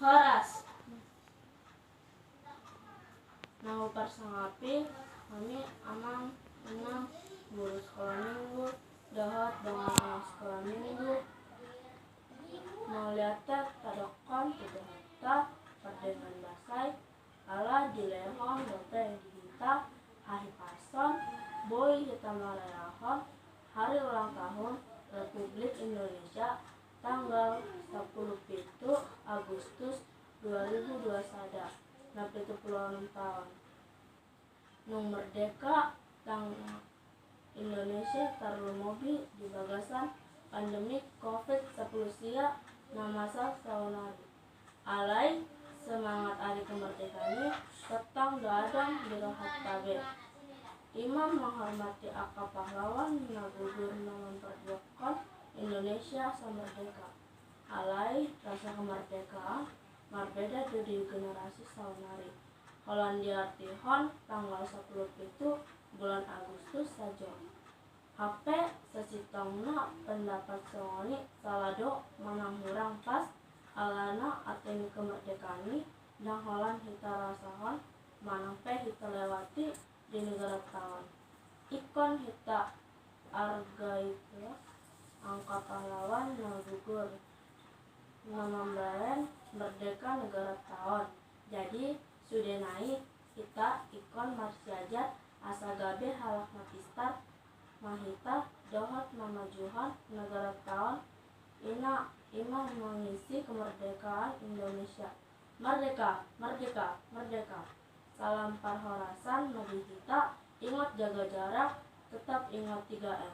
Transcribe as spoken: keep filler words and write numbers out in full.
Horas. Na huparsangapi hami amang, inang, guru sekolah minggu, dohot dongan sekolah minggu. Mauliate tadokkon tu Tuhanta pardenggan basa i, ala dilehon dope di hita hahipason, boi hita marayahon hari ulang tahun Republik Indonesia tanggal sampulu pitu Agustus dua ribu dua sada, na pitu pulu onom taon. Nunga merdeka tangkas Indonesia, tarlumobi di bagasan pandemi covid sampulu sia na masa saonari. Alai semangat ari kemerdekaan i tongtong do adong di rohanta be. Ima menghormati angka pahlawan na gugur na memperjuangkan Indonesia so merdeka. Alai rasa kemerdekaan marbeda do di generasi saonari. Holan diartihon tanggal sampulu pitu bulan Agustus sajo. Hape sasintongna pendapat songon i sala do manang hurang pas, alana arti ni kemerdekaan i ndang holan hita rasahon manang pe hita lewati di negaranta on. Ingkon hita argai pula angka pahlawan na gugur na mambahen merdeka negaranta on. Jadi sudena i hita ingkon marsiajar asa gabe halak na pistar ma hita dohot mamajuhon negaranta on, ina ima mangisi kemerdekaan Indonesia. Merdeka, merdeka, merdeka. Salam parhorasan ma di hita, ingot jaga jarak, tetap ingot tiga M.